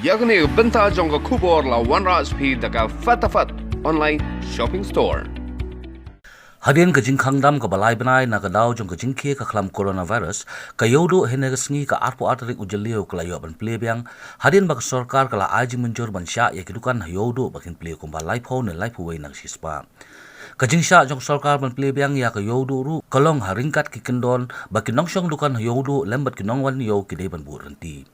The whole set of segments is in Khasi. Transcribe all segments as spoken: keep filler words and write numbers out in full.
Ïa kane ka bynta jong ka khubor la wanrah sha phi da ka Fatafat Online Shopping Store. Hadien ka jingkhang dam kaba lai bnai na ka daw jong ka jingkhie ka khlam coronavirus, ka Ïewduh hynne ka sngi ka arphew ar tarik u Jylliew ka la ïoh ban plie biang, hadien ba ka sorkar ka la ai jingmynjur ban shah ïa ki dukan ha Ïewduh ba kin plie kumba laiphew ne laiphew wei na ka shispah. Ka jingshah jong ka sorkar ban plie biang ïa ka Ïewduh ruh ka long ha ryngkat ki kyndon ba ki nongshong dukan ha Ïewduh lem bad ki nongwan ïew ki dei ban bud rynti.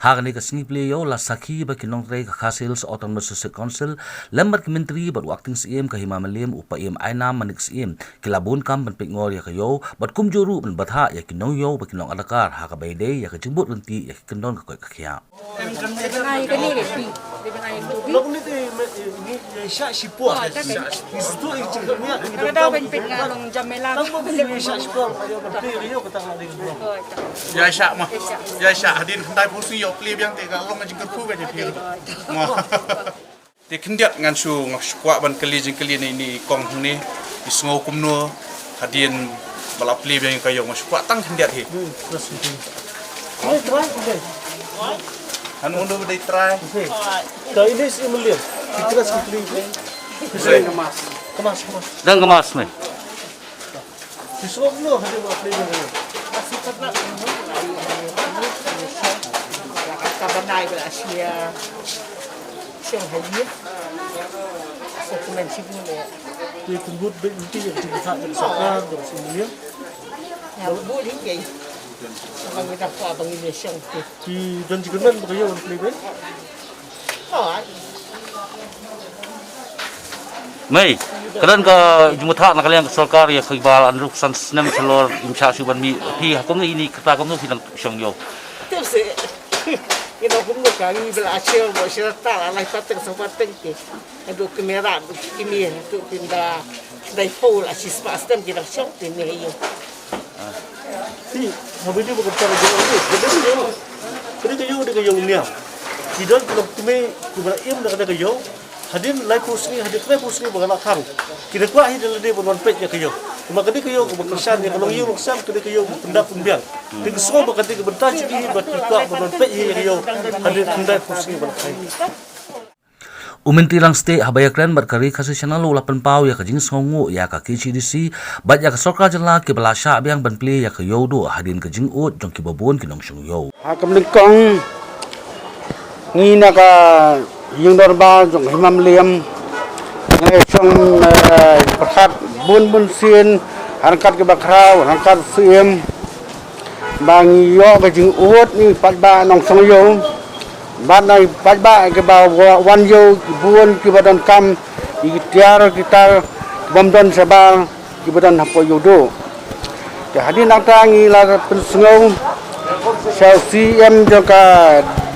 Ha kane ka sngi plie ïew la sakhi ba ki nongtrei ka Khasi Hills Autonomous District Council lem bad ki myntri bad u Acting Syiem ka Hima Mylliem, u Paiem Ainam Manik Syiem, ki la bun kam ban peit ngor ïa ka ïew bad kumjuh ruh ban bthah ïa ki nongïew bad ki nongadkar ha kaba ïadei ïa ka jingbud rynti ïa ki kyndon ka koit ka khiah. Em, kan ai ka ni ke pi. Dia kan ai tu pi. Lok ni te me ni ya sha shi por. Oh, tak. Ni stu i ching ni. Ada dah ben pit ngalong jam melang. Tang mo ni ya sha shi por. Yo kata yo kata ngalong. Oh, tak. Ya sha ma. Ya sha hadin khandai phu sngi ïoh plie biang te ka long jingkyrkhu ka jingplie. Ma. Te khyndiat ngan shu nga shu kwah ban kylli jingkylli ne ine i kong ne i sngew kumno hadien ba la plie biang ka ïew, nga shu kwah tang khyndiat hi. Hmm, terus gitu. Ini try, oke. Han undo ba dei trai. Oke. Ka ini si William. Kita terus gitu. Oke. Kemas. Kemas, kemas. Dan kemas me. Ki sngew kumno hadien ba la plie biang ka ïew? Ka bnai ba la shia. Shong ha ïing. Sa kumne shibun eh. Te kun bud bad nti ïa ka jingbatai ka sorkar, ka sorkar ïa. Ïa bud ïa ka. Ba ngi da kwah ba ngin ïa shong te. Te don jingkyrmen ba ka ïew ban plie bad? Oh, ai. Mei, ka don ka jingbatai na ka liang ka sorkar ïa kiba la hynriewphew san snem shalor im shah shuh ban mih, phi ha kumno ine i kyrta kumno phi nang shong ïew? Tip seh. Ngi nang kumno ka ngi ba la shong mo shira ta la lai pateng sa pateng te. Haduh ki mera, haduh ki mih, haduh ki nda, nda i pol, a shispah stem ki nang shong, ki mih ïew. Ti, ha video ba ka tara jong ni, ka dei ka ïew, ka dei ka ïew, ka dei ka ïew niam. Ki don ki nang kmie, ki ba la im na ka dei ka ïew. Hadien laiphew sngi, hadien laiphew sngi ba ka la khang. Ki da kwah hi da lade ban wan peit ïa ka ïew. Kumba ka dei ka ïew, kaba kyrshan ïa ka long ïew long sem, ka dei ka ïew, kynda pynbiang. Te ka sngew ba ka dei ka bynta jong ki hi, ba ki kwah ban wan peit hi ïa ka ïew. Hadien khyndai phew sngi ba la khang. U Myntri Rangbah State haba ïakren bad ka Ri Khasi Channel u la pynpaw ïa ka jingsngewnguh ïa ka K H A D C bad ïa ka sorkar jylla kiba la shah biang ban plie ïa ka Ïewduh hadien ka jingud jong kiba bun ki nongshong ïew. Ha ka nyngkong ngi na ka ïing dorbar jong Hima Mylliem ngi shong, eh, pyrkhat bun bun sien, ha ryngkat kiba khraw, ha ryngkat Syiem. Ba ngi ïoh ka jingud na i paidbah nongshong ïew. Bad na i paidbah kiba wa-, wan ïew, ki bun kiba donkam ïa ki tiar ki tar kibym don shabar kiba don hapoh Ïewduh. Te hadien nangta ngi la pynsngew sha u C E M jong ka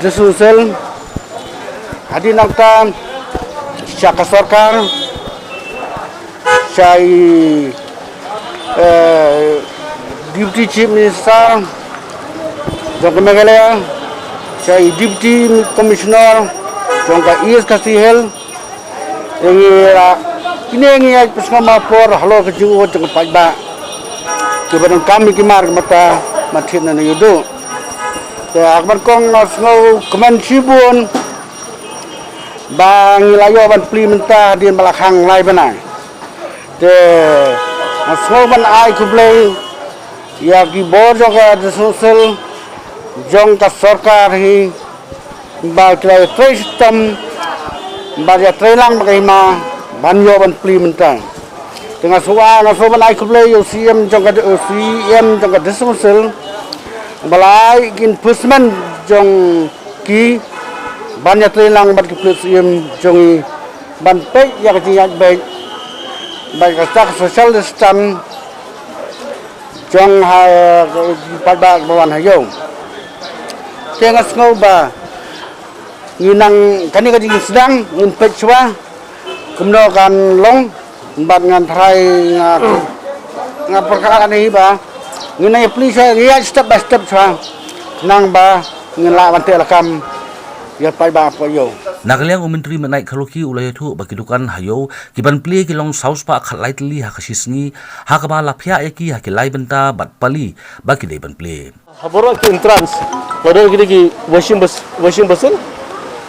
District Council. Hadien nangta sha ka sorkar, sha i, eh, Deputy Chief Minister jong ka Meghalaya, sha i Deputy Commissioner jong ka East Khasi Hills. Te ngi la, kine ngi ïa pynsngew ma por halor ka jingud jong ka paidbah kiba donkam ïa ki mar ki mata ban thied na Ïewduh. Te ha ka ban kong nga sngewkmen shibun ba ngi la ïoh ban plie mynta hadien ba la khang lai bnai. Te nga sngew ban ai khublei ïa ki bor jong ka District Council jong ka sorkar hi ba ki la ïatrei shitom ba ïatrei lang ba ka hima ban ïoh ban plie mynta. Te nga sngew, nga sngew ban ai khublei ïa u C E M jong ka, u C E M jong ka District Council ba la ai ki investment jong ki ban ïatrei lang bad ki pulit Syiem jong ngi ban peit ïa ka jingïaid beit bad ka social distance jong ha ki paidbah ba wan ha ïew. Te nga sngew ba ngi nang kane ka jingsdang ngin peit shuwa kumno kan long. Bad ngan tharai nga, nga pyrkhat ane hi ba ngin nang ïa plie shuwa, ngi ïa step by step shuwa. Nang ba ngin lah ban teh lakam ïa paidbah hapoh ïew. Na ka liang u Myntri Metnight Kharlukhi u la ïathuh ba ki dukan ha ïew kiban plie ki long saw spah khatlai tylli ha ka shi sngi, ha kaba la phiah ïa ki ha ki lai bynta bad pali ba ki dei ban plie. Ha baroh ki entrance la don kine ki washing bas-, washing basin.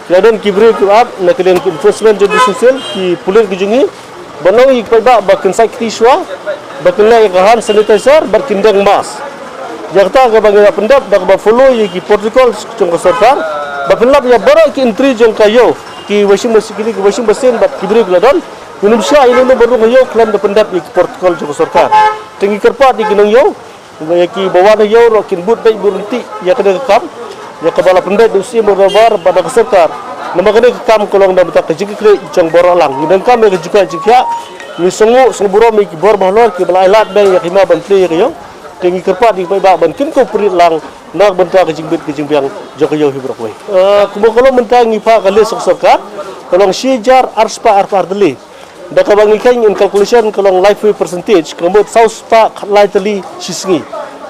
La don ki briew ki ap na ka liang ki enforcement jong ki social, ki pulit ki jong ngi, ban ong ïa ki paidbah ba kin sait kti shuwa, ba kin leh ïa ka hand sanitizer bad kin don mask. Ïa kata kaba ngi la pyndep da kaba follow ïa ki protocol jong ka sorkar, ba pynlap ïa baroh ki entry jong ka ïew, ki washing machine, ki washing machine bad ki briew ki la don. Ngin ym shah ïa lano ba rung ha ïew khlem da pyndep ïa ki protocol jong ka sorkar. Te ngi kyrpad ïa ki nongïew, ïa ki ba wan ha ïew ruh kin bud beit bud ryntih ïa kane ka kam, ïa kaba la pyndep da u Syiem Dorbar bad da ka sorkar. Namar kane ka kam ka long na bynta ka jingkitkhlieh jong baroh lang. Ngi donkam ïa ka jingkoit jingkhiah, ngi sngewnguh sngewburom ïa ki bor bahalor kiba la ailad beit ïa ka hima ban plie ïa ka ïew. Te ngi kyrpad ïa ki paidbah ban kin cooperate lang na ka bynta ka jingbit ka jingbiang jong ka ïew hi baroh kawei. Eh, kumba ka long mynta ngi phah ka list ka sorkar, ka long shi hajar ar spah arphew ar tylli. Da kaba ngi kheiñ in calculation ka long laiphew percentage, ka mut saw spah khatlai tylli shi sngi.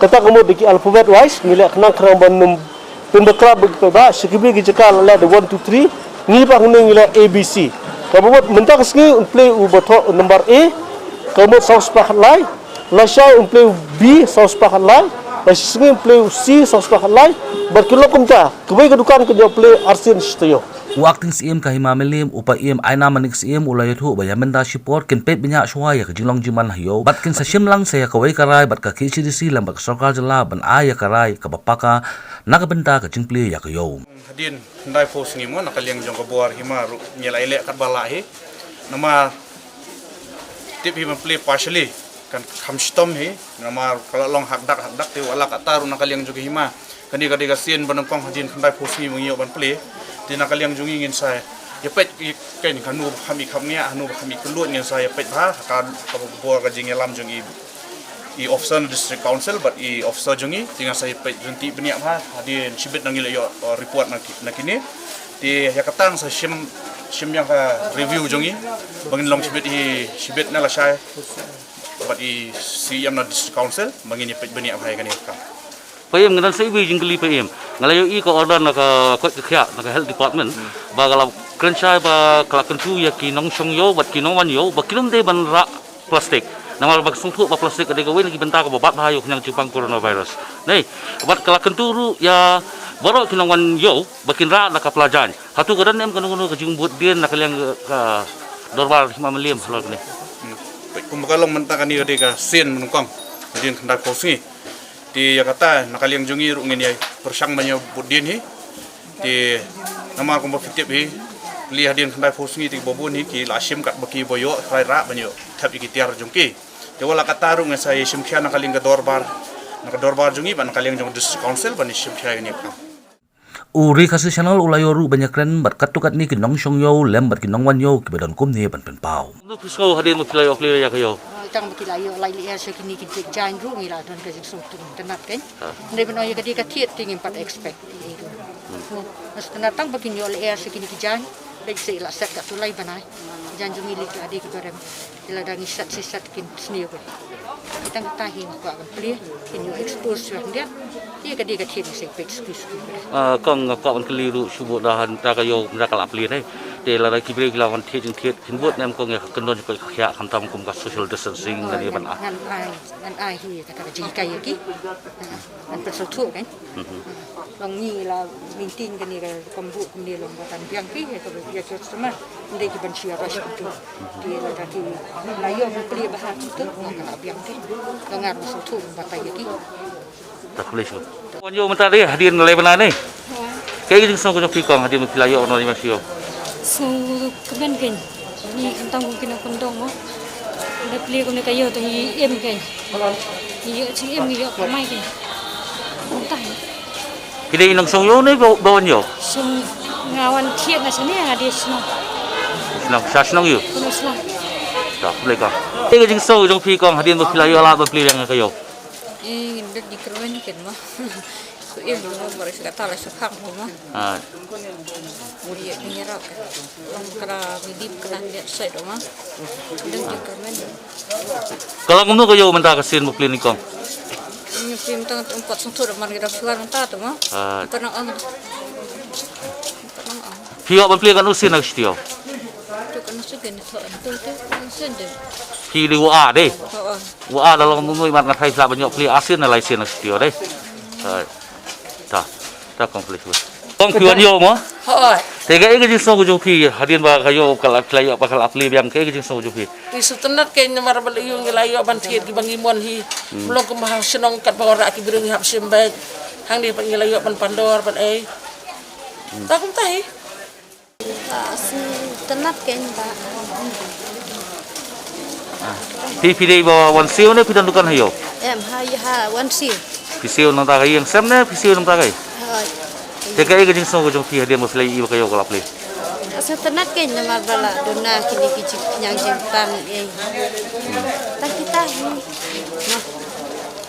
Kata ka mut da ki alphabet wise, ngi leh khnang khnang ban ym pynbakhraw bad ki paidbah, sha kiba ki jaka la leh da one, two, three, ngi pat hangne ngi leh A B C. Kaba mut mynta ka sngi un plie uba thoh number A, ka mut saw spah khatlai, lashai un plie u B saw spah khatlai, la shi sngi un plie u C saw spah khatlai, bad ki long kumta, kawei ka dukan kan ïoh plie arsien shi taïew. U Acting Syiem ka Hima Mylliem, u Paiem Aina Manik Syiem, u la ïathuh ba ïa mynta shipor kin peit bniah shuwa ïa ka jinglong jingman ha ïew bad kin sa shim lang sa ïa kawei ka rai bad ka K H A D C lem bad ka sorkar jylla ban ai ïa ka rai kaba paka na ka bynta ka jingplie ïa ka ïew. Hadien khyndaiphew sngi mo na ka liang jong ka bor hima ruh ngi la ïaleh katba lah hi. Namar tip hi ban plie partially kan kham shitom hi, namar ka la long hakdak hakdak te wat la katta ruh na ka liang jong ka hima. Kane ka dei ka sien ba nyngkong hadien khyndaiphew sngi ba ngi ïoh ban plie. Te na ka liang jong ngi ngin sa ïa peit ïa kane hano ba kham i khapngiah, hano ba kham i kylluid ngin sa ïa peit bha ha ka, ka bor ka jingïalam jong i, i officer na District Council bad i officer jong ngi, te ngin sa ïa peit ryntih bniah bha hadien shibit na ngi la ïoh, uh, report na ki, na kine. Te ïa kata ngin sa shim, shim ïa ka review jong ngi ba ngin long shibit hi, shibit na lashai bad i C E M na District Council ba ngin ïa peit bniah bha ïa kane ka kam. Paiem, nga don sa iwei i jingkylli Paiem. Nga la ïohi ka order na ka koit ka khiah na ka Health Department ba ka la kren shai ba ka la kyntu ïa ki nongshong ïew bad ki nongwan ïew ba kin ym dei ban rah plastik. Namar ba ki sngewthuh ba plastik ka dei kawei na ki bynta kaba bat bha ïa u khñiang jingpang coronavirus. Nei, bad ka la kyntu ruh ïa baroh ki nongwan ïew ba kin rah da ka plajain. Hato ka don ne em kano kano ka jingbud dien na ka liang ka dorbar Hima Mylliem halor kane? Hmm. Kumba ka long mynta kane ka dei ka sien ba nyngkong hadien khyndaiphew sngi. Te ïa kata na ka liang jong ngi ruh ngin ïa pyrshang ban ïa bud dien hi. Te namar kumba phi tip hi, plie hadien khyndaiphew sngi te kiba bun hi ki la shim katba ki ba ïoh trai rah ban ïoh thep ïa ki tiar jong ki. Te wat la katta ruh ngin sa ïa shim khia na ka liang ka dorbar, na ka dorbar jong ngi bad na ka liang jong District Council ban ïa shim khia ïa kane ka kam. U Ri Khasi Channel u la ïoh ruh ban ïakren bad katto katne ki nongshong ïew lem bad ki nongwan ïew kiba don kumne ban pynpaw. Kumno phi sngew hadien ba phi la ïoh plie ïa ka ïew? Tang ba ki la ïoh lait lyer sha kine ki jait jaiñ ruh ngi la don ka jingsngewthuh tynnat kein. Hynrei ban ong ïa ka dei ka thied te ngim pat expect ei ei ruh. Hynrei tang ba kin ïoh lyer sha kine ki jaiñ, leit seh la set katto lai ban ai. Jaiñ jong ngi leit la dei kiba rem. Te lada ngi set shi set kin sniew bha. Tang kata hi nga kwah ban plie, kin ïoh expose shuwa khyndiat. Te ka dei ka thied ngi sa peit suki suki bha. Ah, kong nga kwah ban kylli ruh shu bud da hangta ka ïew hangta ka la plie ne. Te lada ki briew ki la wan thied jingthied kin bud ne em kong ïa ka kyndon ka koit ka khiah khamtam kum ka social distancing lane ban ah. Ngan ai, ngan ai hi kata ka jinghikai ïa ki. Ngan pynsngewthuh kan. Long ngi la maintain kane ka kam buh kumne long ba kan biang phi ïa ka, ïa ka customer. Ym dei ki ban shu rush kumtu. Ki la ka ki la ïoh ban plie bha kumtu, ka la biang phi. Ka ngar sngewthuh batai ïa ki. Ta khublei shibun. Wan ïoh mynta dei hadien lai bnai ne. Kaei ka jingsngew ka jong phi kong hadien ba phi la ïoh noh ïa ma shu ïoh? Sngewkmen kein. Ngi khamtam kum ki nongkyndong mo. Da plie kumne ka ïoh te ngi im kein. Ngi ïoh jingim, ngi ïoh kamai kein. Kumta hi. Phi dei nongshong ïew ne ba, ba wan ïew? Shong, nga wan thied na shane, nga dei shnong. Shnong, sha shnong ïew? Kumno shnong? Ta khublei kong. Kaei ka jingsngew jong phi kong hadien ba phi la ïoh lad ban plie biang ïa ka ïew? Eh, ngin dei di kyrmen kein mo. Shu im mo, baroh shi katta la shu phang mo. Ah. Ngi ïa ngi rap. Long kra ngi dip kra ngi sait mo. Dang ki kyrmen. Ka long kumno ka ïew mynta ka sien ba plie nyngkong? Ngi plie mynta ngam pat sngewthuh da man ngi dang shuwa mynta to mo. Ah. Ngam pat nang ong. Ngam pat nang ong. Phi ïoh ban plie katno sien na ka shi taïew? To katno sien kein to, to, to, sien de. Phi dei u A de? Oh, oh. U A da long kumno imat nga tharai phi lah ban ïoh plie ar sien ne lai sien na ka shi taïew de. Ah. Ta, ta kong plie shuwa. Kong phi wan ïoh mo? Hooid. Te kaei ka jingsngew ka jong phi hadien ba ka ïoh ka la, la ïoh ba ka la plie biang, kaei ka jingsngew ka jong phi? Ngi sngewtynnat kein namar ba la ïoh, ngi la ïoh ban thied kiba ngi mon hi. Hmm. Mlong kumba ha shnong katba wanrah ki briew ngi hap shim beit. Hangne pat ngi la ïoh ban pandor ban ei. Ta kumta hi. Ah, sngewtynnat kein ba. Ah. Phi, phi dei ba wan siew ne phi don dukan ha ïew? Em, ha, ha wan siew. Phi siew nangta ka ïing sem ne phi siew nangta ka ïing? Hooid. Te kaei ka jingsngew ka jong phi hadien ba phi la ïohi ba ka ïew ka la plie? Sngewtynnat kein namar ba la duna kine ki jingpynïaid jingpang ei. Tang kita hi. Noh.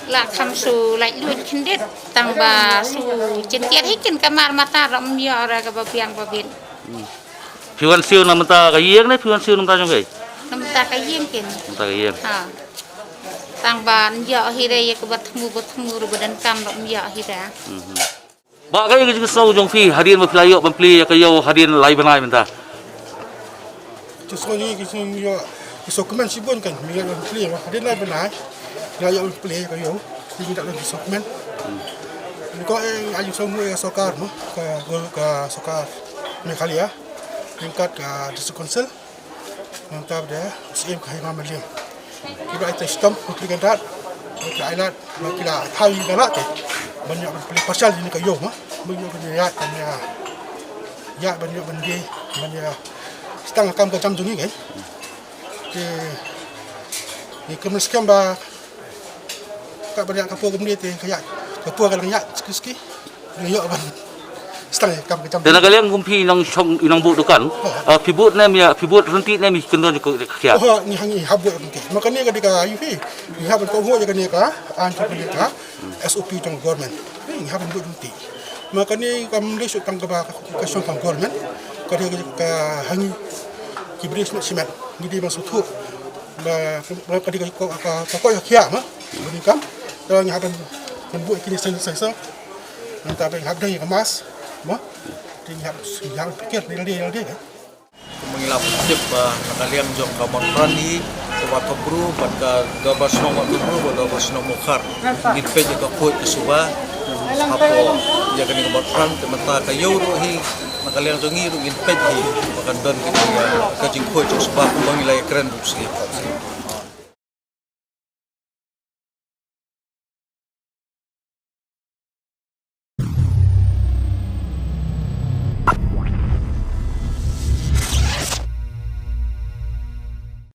La kham shu laitluid khyndiat tang ba shu jyntiar hi kin ka mar mata ram ïoh ra kaba biang ba bit. Phi wan siew na mynta ka ïing ne phi wan siew na mynta jong ka? Na mynta ka ïing kein. Mynta ka ïing. Ha. Tang ba ïoh hi re ïa kaba thmu ba thmu ruh ba donkam ruh ïoh hi re. Mhm. Ba kaei ka jingsngew jong phi hadien ba phi la ïoh ban plie ïa ka ïew hadien lai bnai mynta? Jingsngew jong ngi, jingsngew jong ngi, jingsngewkmen shibun kan, ngi ïoh ban plie, hadien lai bnai ngi ïoh ban plie ïa ka ïew, ngi da jingsngewkmen. Ngi ko, eh, jingsngewbha ïa ka sorkar mo, ka, ka sorkar Meghalaya, ryngkat ka District Council. Nangta bad u Syiem ka Hima Mylliem. Ki ba ai te shitom, ki la kyndat, ki la ai lad, ki la thaw ïa ka lad te. Ban ïoh ban plie partial ïa kane ka ïew ma. Ban ïoh ban ïaid ban ïa, ïaid ban ïoh ban die, ban ïa sdang kam ka jam jong ngi kein. Te ngi kyrmen skhem ba ka ban ïaid ka por kumne te ka ïaid, ka por ka dang ïaid ski ski. Ngi ïoh ban sdang ïa kam ka jam. Te na ka liang kum phi i nongshong, i nongbud dukan. Oh. Ah, phi bud ne em ïa, phi bud ryntih ne em ïa ki kyndon jong ka, ka khiah? Oh, ngi hap, ngi hap bud ryntih. Ma kane ka dei ka ïa phi. Ngi hap ban kohnguh ïa kane ka, ah, jong kane ka S O P jong government. Ngi hap ban bud ryntih. Ma kane kam dei shu tang kaba ka, ka shong kam government. Ka dei ka ha ngi ki briew shimet shimet. Ngi dei ban sngewthuh ba, ba ka dei ka, ka, ka, ka koit ka khiah ma. Ba ngi kam. Te ngi hap ban, ban bud ïa kine seng seng seng. Nangta ba ngi hap dang ïa ka mask ma. Te ngi hap, ngi hap ban pyrkhat ïa lade ïa lade ka. Kumba ngi la pyntip ba na ka liang jong ka Mawthadraishan hi, ka Wahtohbru bad ka dorbar shnong Wahtohbru bad dorbar shnong Mawkhar, ngin peit ïa ka khuid ka suba hapoh ïa kane ka Mawthadraishan. Te mynta ka ïew ruh hi na ka liang jong ngi ruh ngin peit hi ba kan don kane ka jingkhuid jingsuba kumba ngi la ïakren ruh shisha.